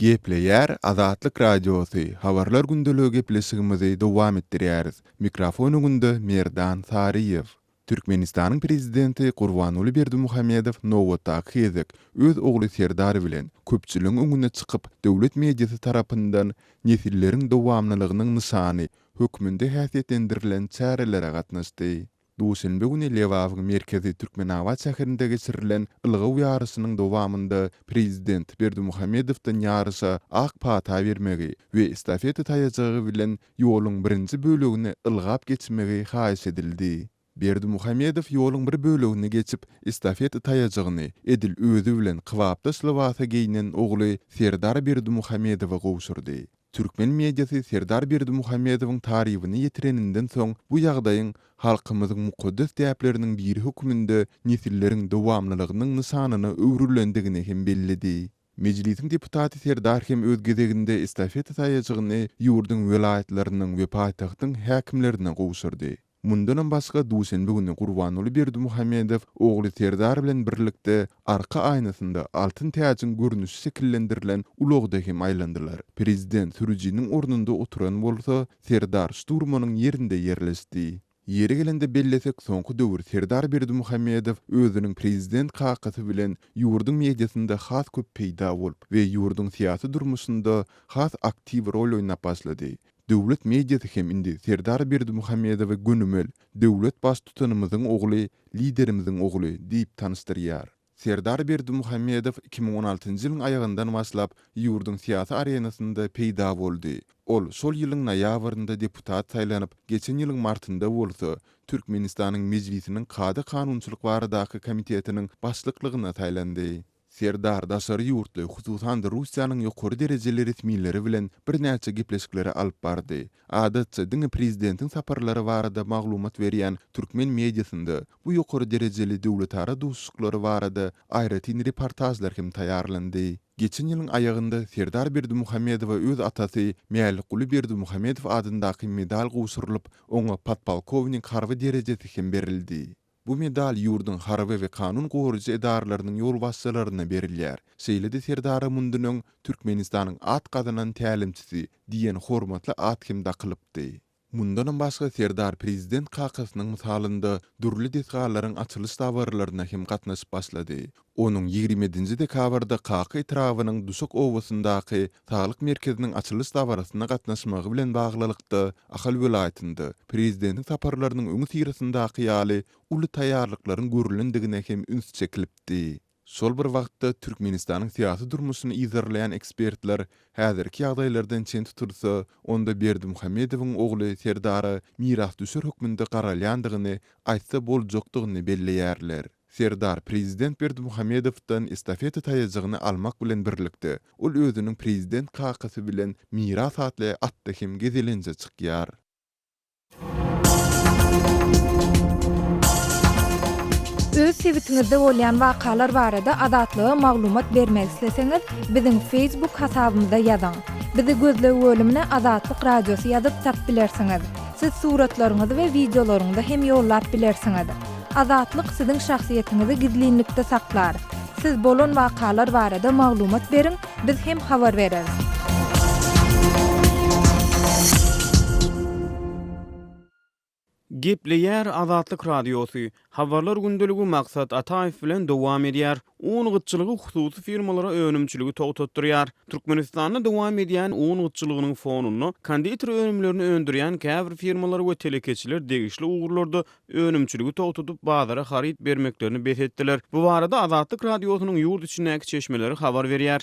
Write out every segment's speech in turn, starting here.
Gepleýär Azatlyk Radiosy, Habarlar gündeligi gepleşigimizi dowam etdirýäris. Mikrofon öňünde Merdan Saryýew. Türkmenistanyň Prezidenti Gurbanguly Berdimuhamedow nobatdaky gezek öz ogly Serdar bilen köpçüligiň öňüne çykyp, döwlet mediasy tarapyndan nesilleriň dowamlylygynyň nyşany hökmünde häsiýetlendirilen çärelere gatnaşdy. Duşenbe güni Lebabyň merkezi Türkmenabat şäherinde geçirilen ylgaw ýaryşynyň dowamynda prezident Berdimuhamedowdan ýaryşa ak pata bermegi we estafeta taýajygy bilen ýoluň birinji bölegini ylgap geçmegi haýyş edildi. Berdimuhamedow ýoluň bir bölegini geçip, estafeta taýajygyny edil özi bilen kybapdaş lybasa geýnen ogly Serdar Berdimuhamedowa gowşurdy. Türkmen mediasy Serdar Berdimuhamedowyň tarybyny ýetireninden soň bu ýagdaýyň halkymyzyň mukaddes däpleriniň biri hökmünde nesilleriň dowamlylygynyň nyşanyna öwrülendigini hem belledi. Mejlisiň deputaty Serdar hem öz gezeginde estafeta taýajygyny ýurduň welaýatlarynyň we paýtagtyň häkimlerine gowşurdy. Mundanam başga, duşenbe güni Gurbanguly Berdimuhamedow ogly Serdar bilen birlikde arka aýnasynda altyn täjiň görnüşi şekillendirilen ulagda hem aýlandylar. Prezident sürüjiniň ornunda oturan bolsa, Serdar şturmanyň ýerinde ýerleşdi. Ýeri gelende bellesek, soňky döwür Serdar Berdimuhamedow özüniň prezident kakasy bilen ýurduň mediasynda has köp peýda bolup we ýurduň syýasy durmuşynda has aktiw rol oýnap başlady. Döwlet mediasy hem indi Serdar Berdimuhamedowy gönümel Döwlet Baştutanymyzyň ogly, Liderimiziň ogly diýip tanyşdyrýar. Serdar Berdimuhamedow 2016-njy ýylyň aýagyndan başlap ýurduň syýasy arenasynda peýda boldy. Ol şol ýylyň noýabrynda deputat saýlanyp, geçen ýylyň martynda bolsa Türkmenistanyň Mejlisiniň Kada-kanunçylyk baradaky komitetiniň başlyklygyna saýlandy. Serdar daşary ýurtly, hususan-da Russiýanyň ýokary derejeli resmileri bilen birnäçe gepleşikleri alyp bardy. Adatça, diňe prezidentiň saparlary barada maglumat berýän türkmen mediasynda bu ýokary derejeli döwletara duşuşyklary barada aýratyn reportažlar hem taýýarlandy. Geçen ýylyň aýagynda Serdar Berdimuhamedowa öz atasy Mälikguly Berdimuhamedow adyndaky medal gowşurylyp, oňa podpolkownik harby derejesi hem berildi. Bu medal ýurduň harby we kanun goraýjy edaralarynyň ýolbaşçylaryna berilýär. Şeýle-de Serdara mundan öň Türkmenistanyň at gazanan tälimçisi diýen hormatly at hem dakylypdy. Mundanam başga Serdar prezident kakasynyň mysalynda dürli desgalaryň açylyş dabaralaryna hem gatnaşyp başlady. Onuň 27-nji dekabrda Kaka etrabynyň Duşak obasyndaky Saglyk merkeziniň açylyş dabarasyna gatnaşmagy bilen baglylykda, Ahal welaýatynda prezidentiň saparlarynyň öňüsyrasyndaky ýaly uly taýýarlyklaryň görlendigine hem üns çekilipdi. Şol bir wagtda, Türkmenistanyň syýasy durmuşyny yzarlaýan ekspertler häzirki ýagdaýlardan çen tutulsa, onda Berdimuhamedowyň ogly Serdara mirasdüşer hökmünde garalýandygyny aýtsa boljakdygyny belleýärler. Serdar prezident Berdimuhamedowdan estafeta taýajygyny almak bilen birlikde, ol özüniň prezident kakasy bilen Miras atly atda hem gezelenje çykýar. Öz sebitiňizde bolýan wakalar barada Azatlyga maglumat bermek isleseňiz, biziň Facebook hasabymyza ýazyň. Bizi gözleg bölümine Azatlyk Radiosy ýazyp tap bilersiňiz. Siz suratlaryňyzy we wideolaryňyzy hem ýollap bilersiňiz. Azatlyk siziň şahsyýetiňizi gizlinlikde saklar. Siz bolan wakalar barada maglumat beriň, biz hem habar bereris. Gepleýär Azatlyk Radiosy, Habarlar gündeligi Maksat Ataýew bilen dowam edýär. Un gytçylygy hususy firmalara önümçiligi togtatdyrýar. Türkmenistanda dowam edýän un gytçylygynyň fonunda konditer önümlerini öndürýän käbir firmalar we telekeçiler degişli ugurlarda önümçiligi togtadyp, bazara haryt bermeklerini bes etdiler. Bu barada Azatlyk Radiosynyň ýurt içindäki çeşmeleri habar berýär.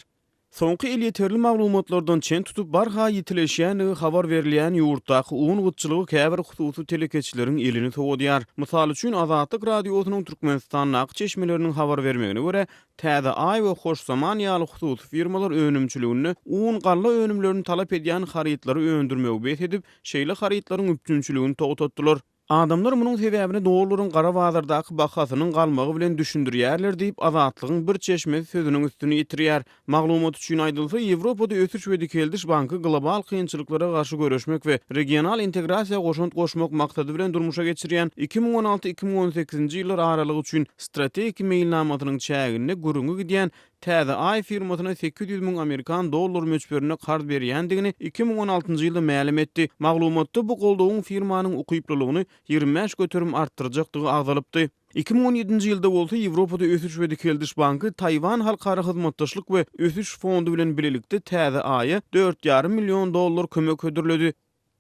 Soňky elýeterli maglumatlardan çen tutup, barha ýitileşýändigi habar berilýän ýurtdaky un gytçylygy käbir hususy telekeçileriň elini sowadýar. Mysal üçin, Azatlyk Radiosynyň Türkmenistandaky çeşmeleriniň habar bermegine görä, Täze Aý we Hoş Zaman ýaly hususy firmalar önümçiliginde un, galla önümlerini talap edýän harytlary öndürmegi bes edip, şeýle harytlaryň üpjünçiligini togtatdylar. Adamlar munuň sebäbini dollaryň gara bazardaky bahasynyň galmagy bilen düşündirýärler diýip, Azatlygyň bir çeşmesi sözüniň üstüni ýetirýär. Maglumat üçin aýdylsa, Ýewropada Ösüş we Dikeldiş banky global kynçylyklara garşy göreşmek we regional integrasiýa goşant goşmak maksady bilen durmuşa geçirýän 2016, 2018-nji ýyllar aralygy üçin strategik meýilnamasynyň çäginde gürrüňi gidýän. Täze Aý firmasyna 800 müň amerikan dollary möçberinde karz berýändigini 2016-njy ýylda mälim etdi. Maglumatda bu goldawyň firmanyň ukyplylygyny 25% artdyrjakdygy agzalypdy. 2017-nji ýylda bolsa Ýewropada Ösüş we Dikeldiş banky Taýwan Halkara hyzmatdaşlyk we ösüş fondy bilen bilelikde Täze Aýa dört ýarym million dollar kömek hödürledi.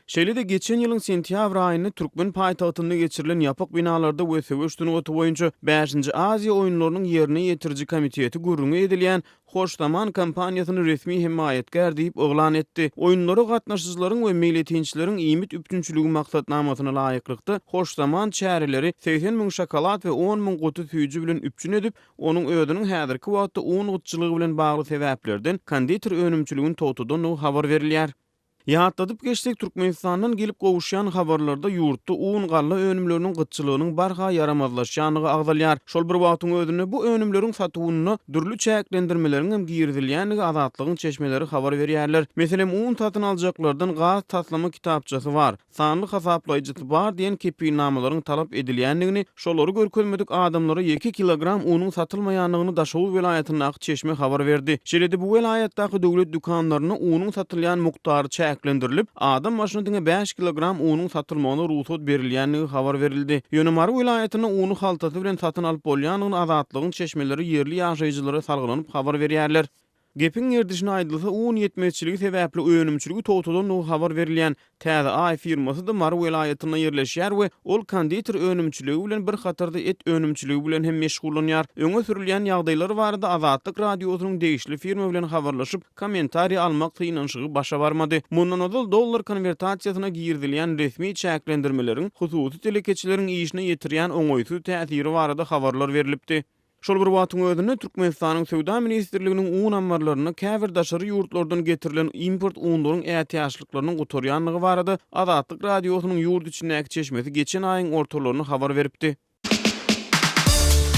Şeýle-de geçen ýylyň sentýabr aýynda türkmen paýtagtynda geçirilen ýapyk binalarda we söweş sungaty boýunça bäşinji Aziýa oýunlarynyň ýerine ýetiriji komiteti gürrüňi edilýän Hoş Zaman kompaniýasyny resmi hemaýatkär diýip yglan etdi. Oýunlara gatnaşyjylaryň we meýletinçileriň iýmit üpjünçiligi maksatnamasyna laýyklykda, Hoş Zaman çäreleri 80 müň şokolad we on müň guty süýji bilen üpjün edip, onuň özüniň häzirki wagtda un gytçylygy bilen bagly sebäplerden konditer önümçiligini togtadandygy habar berilýär. Ýatladyp geçsek, Türkmenistandan gelip gowuşýan habarlarda ýurtda un, galla önümleriniň gytçylygynyň barha ýaramazlaşýandygy agzalýar. Şol bir wagtyň özünde bu önümleriň satuwynda dürli çäklendirmeleriň hem girizilýändigi Azatlygyň çeşmeleri habar berýärler. Meselem, un satyn aljaklardan gaz taslama kitapçasy bar. Sanly hasaplaýjysy bar diýen kepilnamalaryň talap edilýändigini, şolary görkezmedik adamlara ýeke kilogram unuň satylmaýandygyny Daşoguz welaýatyndaky çeşme habar berdi. Şeýle-de bu welaýatdaky döwlet dükanlarynda unuň satylýan mukdary çäklendirilip, adam başyna diňe bäş kilogram unuň satylmagyna rugsat berilýändigi habar berildi. Ýöne Mary welaýatynda uny haltasy bilen satyn alyp bolýandygyny Azatlygyň çeşmeleri ýerli ýaşaýjylara salgylanyp habar berýärler. Gepiň gerdişine aýdylsa, un ýetmezçiligi sebäpli önümçiligi togtadandygy habar berilýän Täze Aý firmasy-da Mary welaýatynda ýerleşýär we ol konditer önümçiligi bilen bir hatarda et önümçiligi bilen hem meşgullanýar. Öňe sürülýän ýagdaýlar barada Azatlyk Radiosynyň degişli firma bilen habarlaşyp, kommentariý almak synanyşygy başa barmady. Mundan ozal dollar konwertasiýasyna girizilýän resmi çäklendirmeleriň hususy telekeçileriň işine ýetirýän oňaýsyz täsiri barada habarlar berlipdi. Şol bir wagtyň özünde, Türkmenistanyň Söwda ministrliginiň un ammarlarynda käbir daşary ýurtlardan getirilen import unlaryň ätiýaçlyklarynyň gutarýandygy barada Azatlyk Radiosynyň ýurt içindäki çeşmesi geçen aýyň ortalarynda habar beripdi.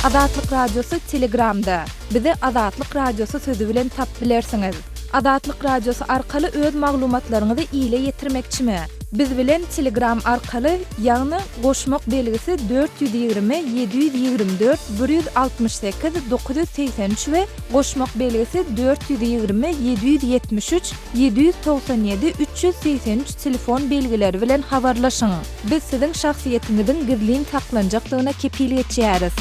Azatlyk Radiosy Telegramda. Bizi Azatlyk Radiosy sözi bilen tap bilersiňiz. Azatlyk Radiosy arkaly öz maglumatlaryňyzy ile ýetirmekçimi? Biz bilen Telegram arkaly, ýagny goşmak belgisi 420 724 168 983 we goşmak belgisi 420 773 797 383 telefon belgileri bilen habarlaşyň. Biz siziň şahsyýetiňiziň gizlin saklanjakdygyna kepil geçýäris.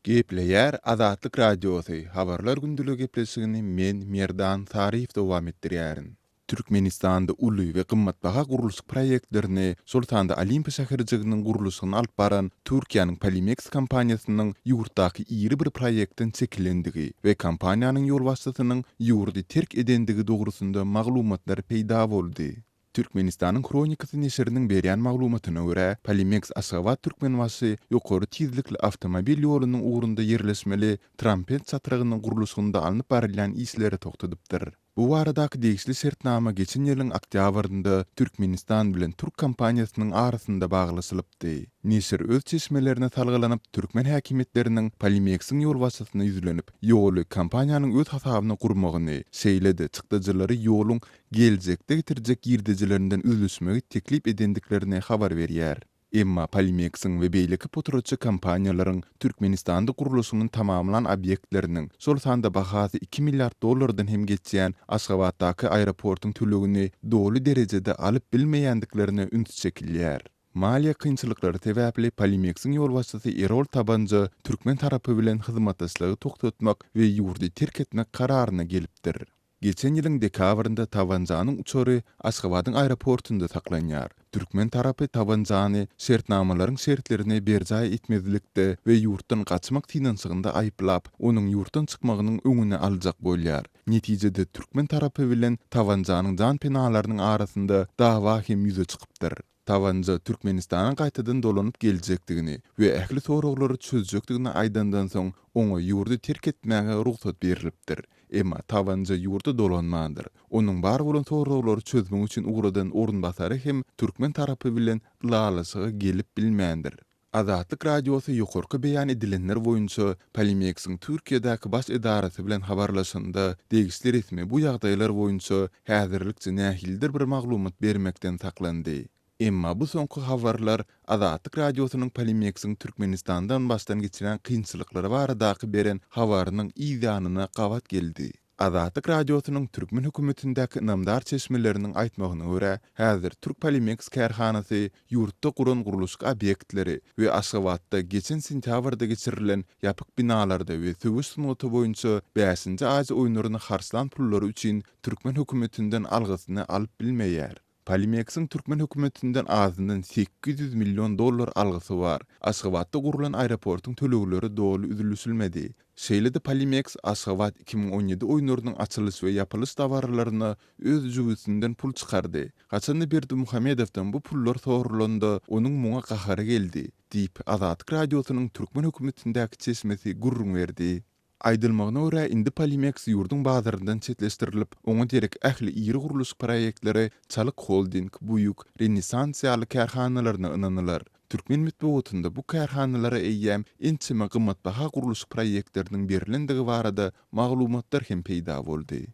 Gepleýär Azatlyk Radiosy, Habarlar gündeligi gepleşigini men, Merdan Saryýew dowam etdirýärin. Türkmenistanda uly we gymmatbaha gurluşyk proýektlerini, şol sanda Olimpiýa şäherjiginiň gurluşygyny alyp baran Türkiýäniň Polimeks kompaniýasynyň ýurtdaky iri bir proýektden çekilendigi we kompaniýanyň ýolbaşçysynyň ýurdy terk edendigi dogrusynda maglumatlar peýda boldy. Türkmenistanyň Hronikasy neşiriniň berýän maglumatyna görä, Polimeks Aşgabat-Türkmenbaşy ýokary tizlikli awtomobil ýolunyň ugrunda ýerleşmeli Trampent çatrygynyň gurluşygynda alnyp barylýan işleri togtadypdyr. Bu baradaky degişli şertnama geçen ýylyň oktýabrynda Türkmenistan bilen türk kompaniýasynyň arasynda baglaşylypdy. Neşir öz çeşmelerine salgylanyp, türkmen häkimiýetleriniň Polimeksiň ýolbaşçysyna ýüzlenip, ýoly kompaniýanyň öz hasabyna gurmagyny, şeýle-de çykdajylary ýoluň geljekde getirjek girdejilerinden üzlüşmegi teklip edendiklerini habar berýär. Emma Polimeksiň we beýleki potratçy kompaniýalaryň Türkmenistanda gurluşygyny tamamlan obýektleriniň, şol sanda bahasy iki milliard dollardan hem geçýän Aşgabatdaky aeroportuň tölegini doly derejede alyp bilmeýändiklerine üns çekilýär. Maliýe kynçylyklary sebäpli Polimeksiň ýolbaşçysy Erol Tabanja türkmen tarapy bilen hyzmatdaşlygy togtatmak we ýurdy terk etmek kararyna gelipdir. Geçen ýylyň dekabrynda Tabanjanyň uçary Aşgabadyň aeroportunda saklanýar. Türkmen tarapy Tabanjany şertnamalaryň şertlerini berjaý etmezlikde we ýurtdan gaçmak synanyşygynda aýyplap, onuň ýurtdan çykmagynyň öňüni aljak bolýar. Netijede türkmen tarapy bilen Tabanjanyň janpenalarynyň arasynda dawa hem ýüze çykypdyr. Tabanja Türkmenistana gaýtadan dolanyp geljekdigini we ähli soraglary çözjekdigini aýdandan soň, oňa ýurdy terk etmäge rugsat berlipdir. Emma Tabanja ýurda dolanmandyr. Onuň bar bolan soraglary çözmek üçin ugradan orunbasary hem türkmen tarapy bilen ylalaşyga gelip bilmändir. Azatlyk Radiosy ýokarky beýan edilenler boýunça Polimeksiň Türkiýedäki baş edarasy bilen habarlaşanda, degişli resmi bu ýagdaýlar boýunça häzirlikçe nähilidir bir maglumat bermekden saklandy. Emma bu soňky habarlar Azatlyk Radiosynyň Polimeksiň Türkmenistandan başdan geçirýän kynçylyklary baradaky beren habarynyň yz ýanyna gabat geldi. Azatlyk Radiosynyň türkmen hökümetindäki ynamdar çeşmeleriniň aýtmagyna görä, häzir Türk Polimeks kärhanasy ýurtda guran gurluşyk obýektleri we Aşgabatda geçen sentýabrda geçirilen ýapyk binalarda we söweş sungaty boýunça bäşinji Aziýa oýunlaryna harçlan pullary üçin türkmen hökümetinden algysyny alyp bilmeýär. Polimeksiň türkmen hökümetinden azyndan 800 million dollar algysy bar. Aşgabatda gurlan aeroportuň tölegleri doly üzlüşilmedi. Şeýle-de Polimeks Aşgabat 2017 oýunlarynyň açylyş we ýapylyş dabaralaryna öz jübüsinden pul çykardy. Haçanda Berdimuhamedowdan bu pullar soralanda, onuň muňa gahary geldi, diýip, Azatlyk Radiosynyň türkmen hökümetindäki çeşmesi gürrüň berdi. Aýdylmagyna görä, indi Polimeks ýurduň bazaryndan çetleşdirilip, oňa derek ähli iri gurluşyk proýektleri Çalyk Holding, Buýuk, Renessans ýaly kärhanalaryna ynanylar. Türkmen metbugatynda bu kärhanalara eýýäm ençeme gymmatbaha gurluşyk proýektleriniň berlendigi barada maglumatlar hem peýda boldy.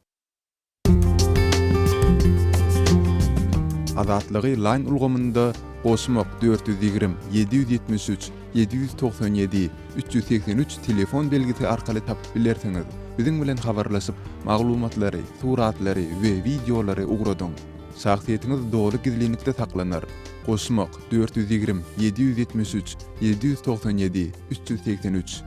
Azatlygy Line ulgamynda goşmak 420 773 797 383 telefon belgisi arkaly tapyp bilersiňiz. Biziň bilen habarlaşyp, maglumatlary, suratlary we wideolary ugradyň. Şahsyýetiňiz doly gizlinlikde saklanar. Goşmak 420 773 797 383.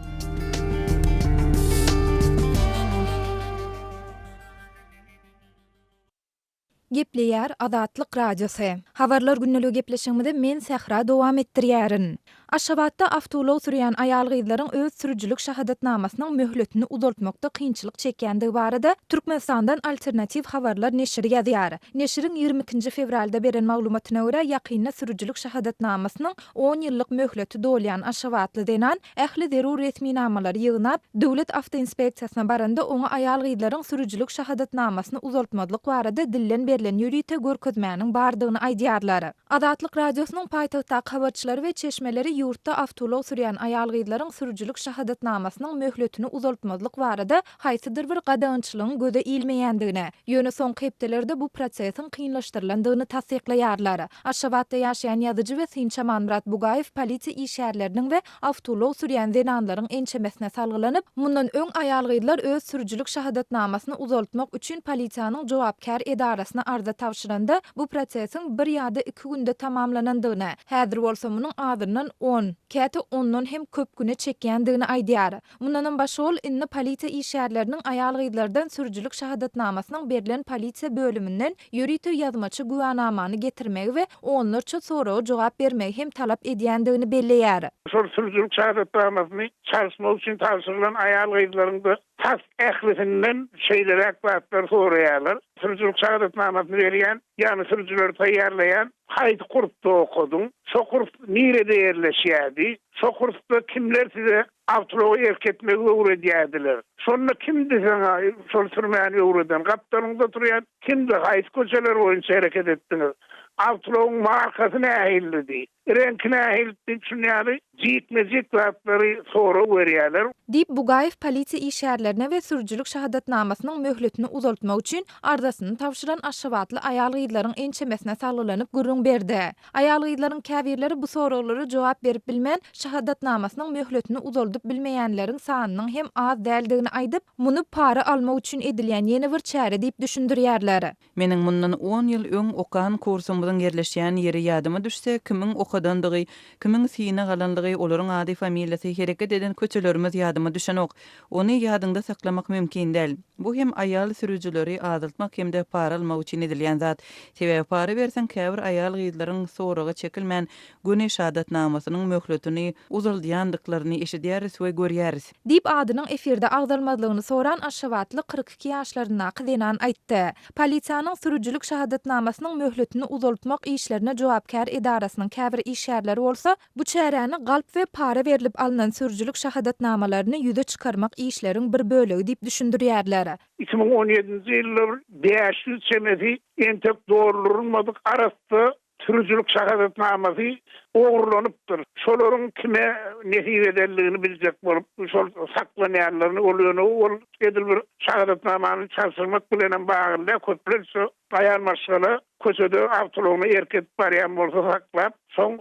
Gepleýär Azatlyk Radiosy. Habarlar gündeligi gepleşigimizi men Sähra dowam etdirýärin. Aşgabatda awtoulag sürýän aýal-gyzlaryň öz sürüjilik şahadatnamasynyň möhletini uzaltmakda kynçylyk çekýändigi barada Türkmenistandan Alternatiw habarlar neşiri ýazýar. Neşiriň 22 nji fewralda beren maglumatyna görä, ýakynda sürüjilik şahadatnamasynyň on ýyllyk möhleti dolýan aşgabatly zenan ähli zerur resminamalary ýygnap, Döwlet awtoinspeksiýasyna baranda oňa aýal-gyzlaryň sürüjilik şahadatnamasyny uzaltmazlyk barada dilden berlen ýörite görkezmäniň bardygyny aýdýarlar. Azatlyk Radiosynyň paýtagtdaky habarçylary we çeşmeleri ýurtda awtoulag sürýän aýal-gyzlaryň sürüjilik şahadatnamasynyň möhletini uzaltmazlyk barada haýsydyr bir gadagançylygyň göze ilmeýändigini, ýöne soňky hepdelerde bu prosesiň kynlaşdyrylandygyny tassyklaýarlar. Aşgabatda ýaşaýan ýazyjy we synçy Amanmyrat Bugaýew polisiýa işgärleriniň we awtoulag sürýän zenanlaryň ençemesine salgylanyp, mundan öň aýal-gyzlar öz sürüjilik şahadatnamasyny uzaltmak üçin polisiýanyň jogapkär edarasyna arza tabşyranda, bu prosesiň bir ýa-da iki günde tamamlanandygyny, häzir bolsa munuň azyndan on, käte ondan hem köp güne çekýändigini aýdýar. Mundanam başga ol indi polisiýa işgärleriniň aýal-gyzlardan sürüjilik şahadatnamasynyň berlen polisiýa bölüminden ýörite ýazmaça güwänamany getirmegi we onlarça soraga jogap bermegi hem talap edýändigini belleýär. Şol sürüjilik şahadatnamasyny çalyşmak üçin tabşyrylan aýal-gyzlaryň-da tas ählisinden şeýleräk zatlar soraýarlar, Sürüjilik şahadatnamasyny berýän, ýagny sürüjileri taýýarlaýan haýsy kursda okadyň, şo kurs nirede ýerleşýärdi, şo kursda kimler size Awtoulaga erk etmegi öwredýärdiler. Şonda kimdi saňa şol sürmäni öwreden? Gapdalyňda oturýan kimdi? Haýsy köçeler boýunça hereket etdiňiz? Awtoulagyň markasy nähilidi? Reňki nähilidi? diýip, şuny ýaly jikme-jik zatlary sorag berýärler. Diýip, Bugaýew polisiýa işgärlerine we sürüjilik şahadatnamasynyň möhletini uzaltmak üçin arzasyny tabşyran aşgabatly aýal-gyzlaryň ençemesine salgylanyp gürrüň berdi. Aýal-gyzlaryň käbirleri bu soraglara jogap berip bilmän, şahadatnamasynyň möhletini uzaldyp bilmeýänleriň sanynyň hem az däldigini aýdyp, muny para almak üçin edilýän ýene bir çäre diýip düşündirýärler. Meniň mundan on ýyl öň okan kursumyzyň ýerleşýän ýeri ýadyma düşse, kimiň okadandygy, kimiň synag alanlygy, olaryň ady-familiýasy, hereket eden köçelerimiz ýadyma düşenok. Ony ýadyňda saklamak mümkin däl. Bu hem aýal sürüjileri azaltmak hem-de para almak üçin edilýän zat. Sebäbi para berseň käbir aýal-gyzlaryň soraga çekilmän göni şahadatnamasynyň möhletini uzaldýandyklaryny eşidýäris we görýäris. Diýip, adynyň efirde agzalmazlygyny soran aşgabatly 42 ýaşlaryndaky zenan aýtdy. Polisiýanyň sürüjilik şahadatnamasynyň möhletini uzaltmak işlerine jogapkär edarasynyň käbir işgärleri bolsa, Bu çäräni galp we para berlip alnan sürüjilik şahadatnamalaryny ýüze çykarmak işleriň bir bölegi diýip düşündirýärler. 2017-nji ýylda bir 500 çemesi entek doldurylmadyk arassa sürüjilik şahadatnamasy ogurlanypdyr. Şolaryň kime nesip edenligini biljek bolup, şol saklanýanlaryny, ol ýöne ol edil bir şahadatnamany çalşyrmak bilenem bagly däl, köplenç aýal maşgala. Köçede awtoulagyna erk edip barýan bolsa saklap, soň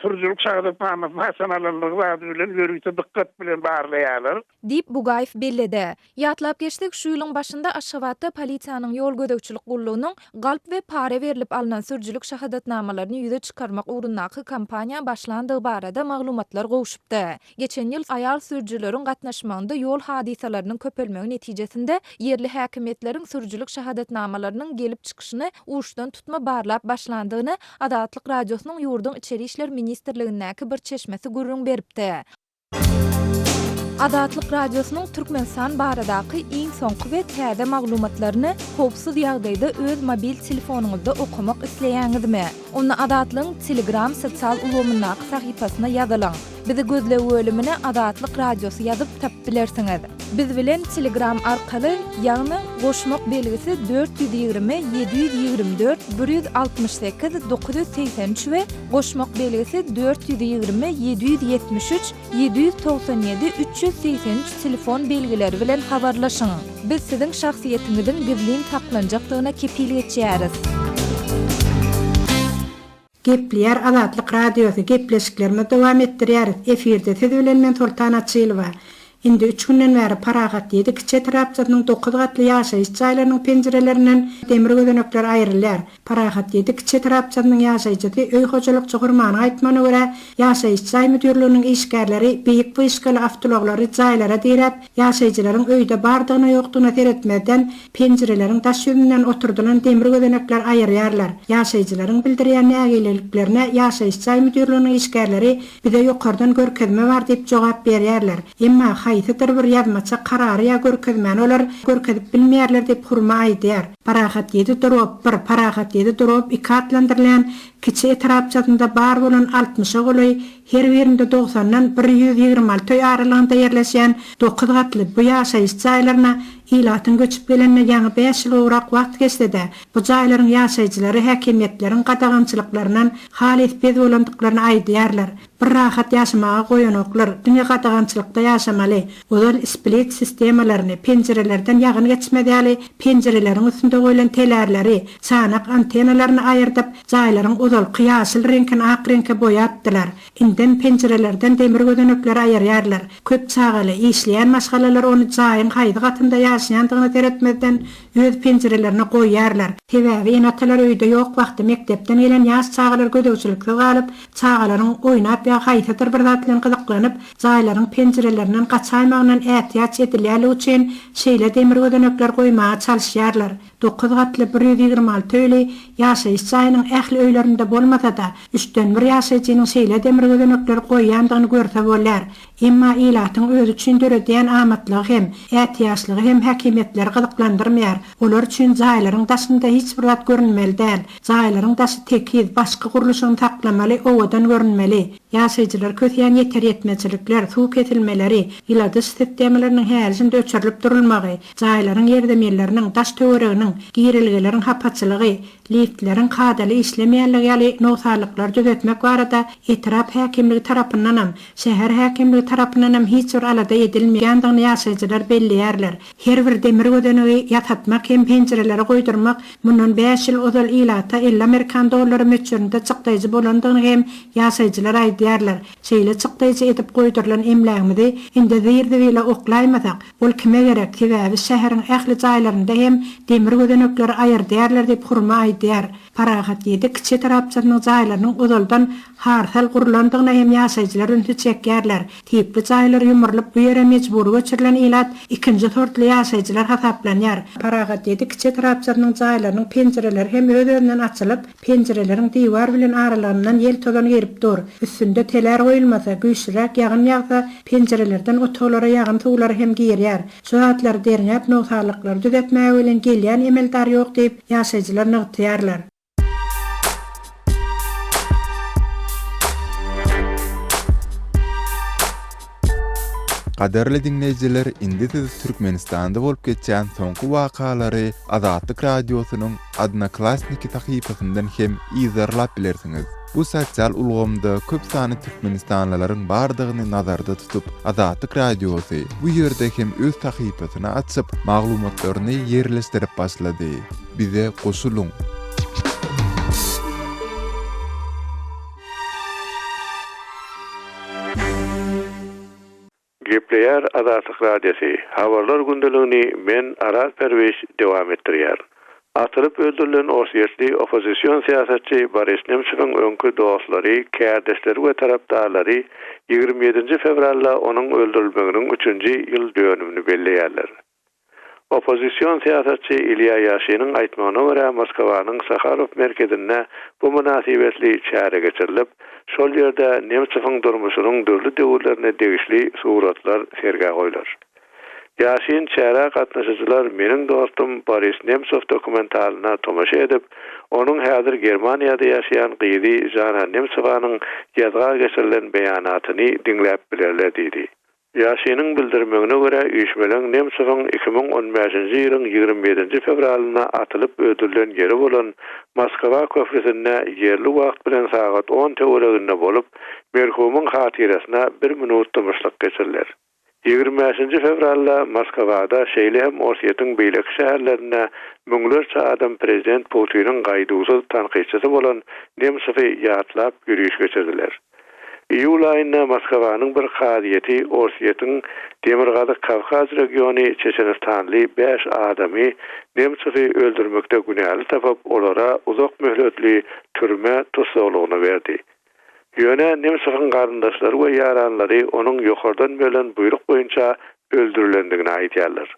sürüjilik şahadatnamasyny haçan alanlygy zady bilen ýörite dykgat bilen barlaýarlar. Diýip, Bugaýew belledi. Ýatlap geçsek, şu ýylyň başynda Aşgabatda polisiýanyň ýol gözegçilik gullugynyň galp we para berlip alnan sürüjilik şahadatnamalaryny ýüze çykarmak ugrundaky kampaniýa başlandygy barada maglumatlar gowşupdy. Geçen ýyl aýal sürüjileriň gatnaşmagynda ýol hadysalarynyň köpelmegi netijesinde ýerli häkimiýetleriň sürüjilik şahadatnamalarynyň gelip çykyşyny uçdan tutma barlap başlandygyny Azatlyk Radiosynyň ýurduň Içeri işler ministrligindäki bir çeşmesi gürrüň beripdi. Azatlyk Radiosynyň Türkmenistan baradaky iň soňky we täze maglumatlaryny howpsuz ýagdaýda öz mobil telefonyňyzda okamak isleýäňizmi? Onda Azatlygyň Telegram sosial ulgamyndaky sahypasyna ýazylyň. Bizi gözleg bölümine Azatlyk Radiosy ýazyp tapyp bilersiňiz. Biz bilen Telegram arkaly, ýagny goşmak belgisi 420 724 168 983 we goşmak belgisi 420 773 797 383 telefon belgileri bilen habarlaşyň. Biz siziň şahsyýetiňiziň gizlin saklanjakdygyna kepil geçýäris. Gepleýär Azatlyk Radiosy, gepleşiklerimizi dowam etdirýäris. Efirde siz bilen men Soltan Açylowa. Indi üç günden bäri Parahat ýedi kiçi etrapçasynyň dokuz gatly ýaşaýyş jaýlarynyň penjirelerinden demir gözenekler aýrylýar. Parahat ýedi kiçi etrapçasynyň ýaşaýjysy öý hojalykçy Hurmanyň aýtmagyna görä, ýaşaýyş jaý müdirliginiň işgärleri beýik wyşkaly awtoulaglary jaýlara diräp, ýaşaýjylaryň öýde bardygyna-ýokdugyna seretmezden, penjireleriň daş ýüzünden oturdylan demir gözenekleri aýyrýarlar. Ýaşaýjylaryň bildirýän nägileliklerine ýaşaýyş jaý müdirliginiň işgärleri bize ýokardan görkezme bar diýip jogap berýärler. Emma haýsydyr bir ýazmaça karary ýa görkezmäni olar görkezip bilmeýärler diýip Hurma aýdýar. Parahat ýedi drob bir, Parahat ýedi drob iki atlandyrylýan kiçi etrapçasynda bar bolan altmyşa golaý, her birinde dogsandan 126 öý aralygynda ýerleşýän dokuz gatly bu ýaşaýyş jaýlaryna ilatyň göçüp gelenine ýaňy bäş ýyl gowrak wagt geçse-de, bu jaýlaryň ýaşaýjylary häkimiýetleriň gadagançylyklaryndan halys bez bolandyklaryny aýdýarlar. Bir rahat ýaşamaga goýanoklar, diňe gadagançylykda ýaşamaly. Ozal split sistemalaryny, penjirelerden ýagyn geçmez ýaly penjireleriň üstünde goýlan telärleri, çanak antennalaryny aýyrdyp, jaýlaryň ozalky ýaşyl reňkini ak reňke boýapdylar. Indem penjirelerden demir gözenekleri aýyrýarlar. Köp çagaly, işleýän maşgalalar ony jaýyň haýsy gatynda ýaşaýandygyna seretmezden öz penjirelerine goýýarlar. Sebäbi ene-atalar öýde ýok wagty mekdepden gelen ýaş çagalar gözegçiliksiz galyp, Çagalaryň oýnap ýa haýsydyr bir zat bilen gyzyklanyp, jaýlaryň penjirelerinden gaçaýmagyndan ätiýaç edilýänligi üçin şeýle demir gözenekler goýmaga çalyşýarlar. Dokuz gatly 126 öýli ýaşaýyş jaýynyň ähli öýlerinde bolmasa-da, üçden bir ýaşaýjynyň şeýle demir gözenekleri goýýandygyny görse bolýar. Emma ilatyň özi üçin döredýän amatlygy hem, ätiýaçlygy hem häkimiýetleri gyzyklandyrmaýar. Olar üçin jaýlaryň daşynda hiç bir zat görünmeli däl. Jaýlaryň daşy tekiz, başky gurluşygyny saklamaly, owadan görünmeli. Ýaşaýjylary köseýän ýeter-ýetmezçilikler, suw kesilmeleri, ýyladyş sistemalarynyň häli-şindi öçürilip durulmagy, jaýlaryň ýerzeminleriniň, daş-töwereginiň, girelgeleriň hapaçylygy, liftleriň kadaly işlemeýänligi ýaly nogsanlyklary düzetmek barada etrap häkimligi tarapyndanam, şäher häkimligi tarapyndanam hiç bir alada edilmeýändigini ýaşaýjylar belleýärler. Her bir demir gözenegi ýasatmak hem penjireleri goýdurmak mundan bäş ýyl ozal ilata 50 amerikan dollary möçberinde çykdaýjy bolandygyny hem ýaşaýjylar aýdýarlar. Şeýle çykdaýjy edip goýdurylan emlägimizi indi zir-zibile oklaýmasak, ol kime gerek, sebäbi şäheriň ähli jaýlarynda hem demir gözenekleri aýyrdýarlar diýip Hurma aýdýar. Parahat ýedi kiçi etrapçasynyň jaýlarynyň ozaldan harsal gurlandygyna hem ýaşaýjylar ünsi çekýärler. Tipli jaýlar ýumrulyp, bu ýere mejbury göçürilen ilat ikinji sortly ýaşaýjylar hasaplanýar. Parahat ýedi kiçi etrapçasynyň jaýlarynyň penjireleri hem öz-özünden açylyp, penjireleriň diwar bilen aralygyndan ýel-tozan girip dur. Üstünde telär goýulmasa, güýçlüräk ýagyn ýagsa, penjirelerden otaglara ýagyn suwlary hem girýär. Şu zatlary derňäp, nogsanlyklary düzetmäge welin gelýän emeldar ýok diýip, ýaşaýjylar nygtaýarlar. Gadyrly diňleýjiler, indi siz Türkmenistanda bolup geçýän soňky wakalary Azatlyk Radiosynyň Odnoklassniki sahypasyndan hem yzarlap bilersiňiz. Bu sosial ulgamda köp sanly türkmenistanlylaryň bardygyny nazarda tutup, Azatlyk Radiosy bu ýerde hem öz sahypasyny açyp, maglumatlaryny ýerleşdirip başlady. Bize goşulyň! Gepleýär Azatlyk Radiosy, Habarlar gündeligini men, Araz Perwiş, dowam etdirýärin. Atylyp öldürilen orsýetli oppozision syýasatçy Boris Nemsowyň öňki dostlary, kärdeşleri we tarapdarlary 27-nji fewralda onuň öldürilmeginiň üçünji ýyl dönümini belleýärler. Oppozision syýasatçy Ilýa Ýaşiniň aýtmagyna görä, Moskwanyň Saharow merkezinde bu mynasybetli çäre geçirilip, şol ýerde Nemsowyň durmuşynyň dürli döwürlerine degişli suratlar sergä goýlar. Ýaşin çärä gatnaşyjylar Meniň dostum Boris Nemsow dokumentalyna tomaşa edip, onuň häzir Germaniýada ýaşaýan gyzy Žana Nemsowanyň ýazga geçirilen beýanatyny diňläp bilerler diýdi. Ýaşiniň bildirmegine görä, üýşmeleň Nemsowyň 2015-nji ýylyň 27-nji fewralynda atylyp öldürilen ýeri bolan Moskwa köprüsinde ýerli wagt bilen sagat on töwereginde bolup, merhumyň hatyrasyna bir minut dymyşlyk geçiriler. 25-nji fewralda Moskwada, şeýle hem Orsýetiň beýleki şäherlerinde müňlerçe adam prezident Putiniň gaýduwsyz tankytçysy bolan Nemsowy ýatlap ýöriş geçirdiler. Iýul aýynda Moskwanyň bir kazyýeti Orsýetiň Demirgazyk Kawkaz regiony çeçenistanly bäş adamy Nemtsowy öldürmekde günäli tapyp, olara uzak möhletli türme tussaglygyny berdi. Ýöne Nemtsowyň garyndaşlary we ýaranlary onuň ýokardan berlen buýruk boýunça öldürilendigini aýdýarlar.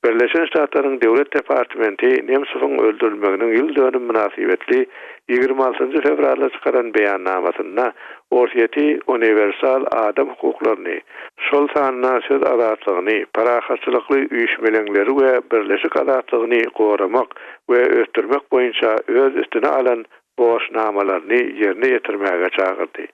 Birleşen Ştatlaryň Döwlet departamenti Nemsowyň öldürilmeginiň ýyl dönümi mynasybetli 26 njy fewralda çykaran beýannamasynda Orsýeti uniwersal adam hukuklaryny, şol sanda söz azatlygyny, parahatçylykly üýşmeleňleri we birleşik azatlygyny goramak we ösdürmek boýunça öz üstüne alan borçnamalaryny ýerine ýetirmäge çagyrdy.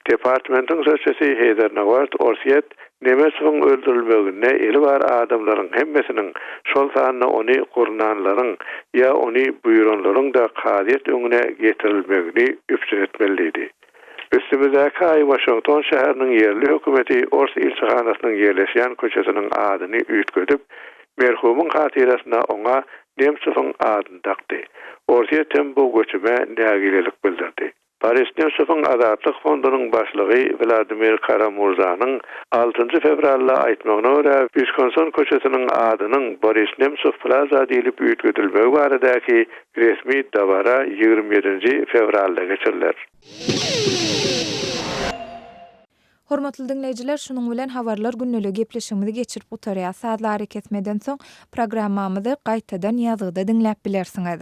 Departamentiň sözçüsi Heýder Nawart Orsýet Nemesowyň öldürilmeginde eli bar adamlaryň hemmesiniň, şol sanda ony gurnanlaryň ýa ony buýranlaryň-da kazyýet öňüne getirilmegini üpjün etmeli diýdi. Üstümizdäki aý Waşington şäheriniň ýerli hökümeti ors ilçihanasynyň ýerleşýän köçesiniň adyny üýtgedip, merhumyň hatyrasyna oňa Nemsowyň adyny dakdy. Orsýet hem bu göçüme nägilelik bildirdi. Boris Nemsowyň Azatlyk fondunyň başlygy Wladimir Kara-Murzanyň altynjy fewralda aýtmagyna görä, Wiskonson köçesiniň adynyň Boris Nemsow Plaza diýlip üýtgedilmegi baradaky resmi dabara 27-nji fewralda geçiriler. Hormatly diňleýjiler, şunuň bilen Habarlar gündeligi gepleşigimizi geçirip gutarýas. Sazly arakesmeden soň programmamyzy gaýtadan ýazgyda diňläp bilersiňiz.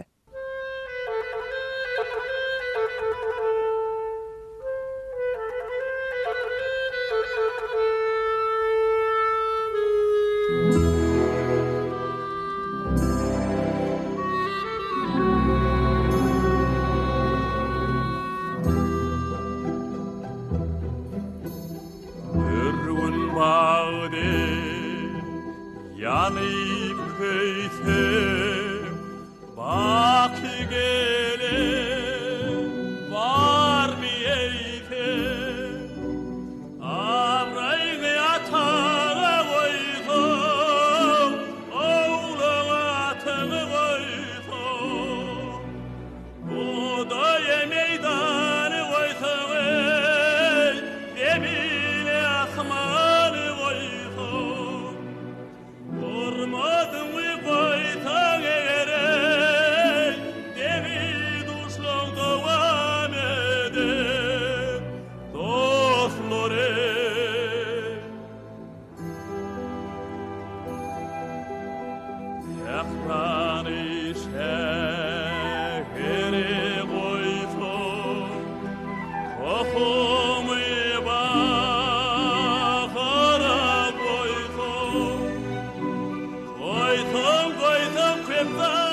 Ürgün bagdy ýanyp köýsem, Baky gelen barmy eýsem? Abraýyňy ataňa goýsaň, Ogluňa atyňy goýsaň, Bugdaýy meýdany goýsaň, eý, Zemini asmany goýsaň, Hormatyňy goýsaň eger, eý, Deňi-duşlaň dowam eder, dostlar, eý. Sährany şähere goýsaň, Tohumy bahara goýsaň, Goýsaň, goýsaň köp zat.